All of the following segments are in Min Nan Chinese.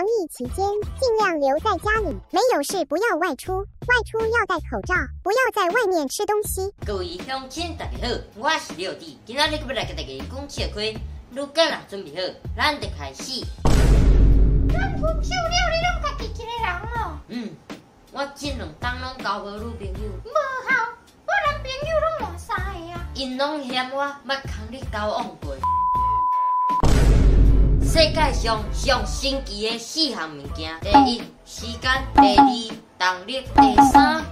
防疫期間，盡量留在家裡，沒有事不要外出，外出要戴口罩，不要在外面吃東西。各位鄉親大家好，我是六弟，今仔日閣欲來共大家講笑話，如果若準備好，咱就開始。咱分手了，你攏家己一个人哦？嗯，我這兩冬攏交無女朋友。無效，我男朋友攏換三个啊。𪜶攏嫌我捌共你交往過。世界上上神奇的四項物件：第一，時間；第二，動力；第三，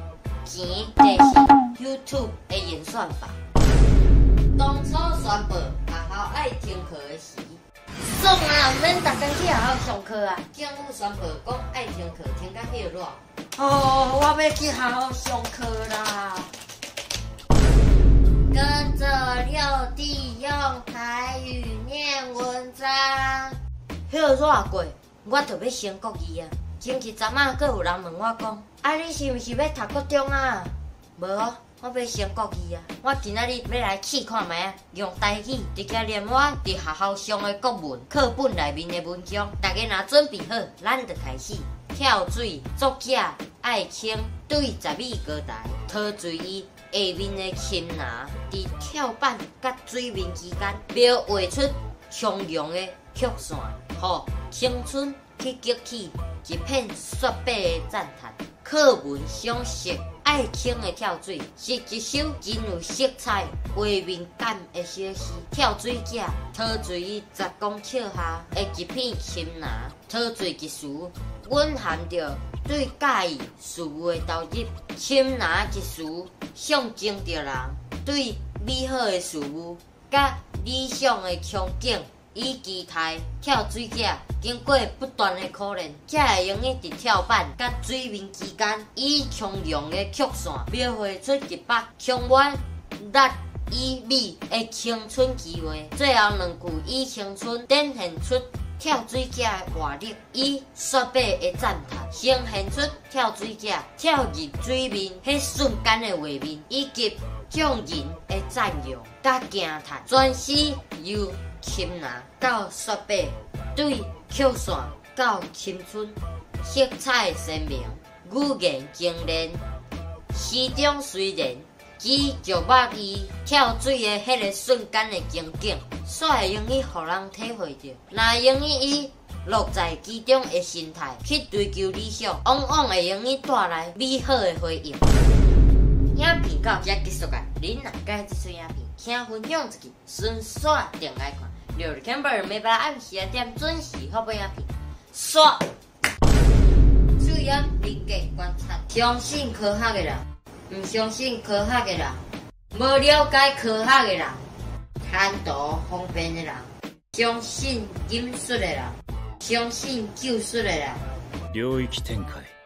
錢；第四，YouTube 的演算法。當初宣布學校愛停課的時，爽啊！毋免逐工去學校上課啊！政府宣布講愛停課，停甲歇熱。哦，我欲去學校上課啦！跟著六弟用台語念文章。歇熱過，我就欲升國二啊！前一陣仔，閣有人問我講：啊，你是毋是欲讀國中啊？無哦，我欲升國二啊！我今仔日欲來試看覓仔，用台語直接念我佇學校上的國文課本內面的文章。大家若準備好，咱就開始。跳水作者艾青對10米高台，陶醉於下面的擒拿，佇跳板佮水面之間，描畫出從容的曲線，予青春去激起一片雪白的讚嘆。課文賞析艾青的跳水是一首真有色彩、畫面感的小詩。跳水者陶醉於10公尺下的一片擒拿，陶醉一詞蘊含著對佮意事物的投入。擒拿一詞象徵著人對美好的事物佮理想的憧憬與期待。跳水者經過不斷的苦練，才會用得佇跳板佮水面之間，以從容的曲線描繪出一幅充滿力與美的青春奇畫。最後兩句以青春展現出跳水者的活力與雪白的讚嘆，呈現出跳水者跳入水面彼瞬間的畫面，以及眾人的讚揚佮驚嘆。全詩由擒拿到雪白，對曲線到青春，色彩鮮明，語言精煉。詩中雖然只著墨於跳水的彼个瞬間的情景，煞會用得予人體會著。若用得以樂在其中的心態去追求理想，往往會用得帶來美好的回應。影片到遮結束啊！恁若佮意這齣影片，請分享出去，順紲訂來看。六日 Camber 每擺暗時仔點準時發布影片。煞注意人格觀察，相信科學的人，毋相信科學的人，無了解科學的人，貪圖方便的人，相信忍術的人，相信咒術的人。領域展開。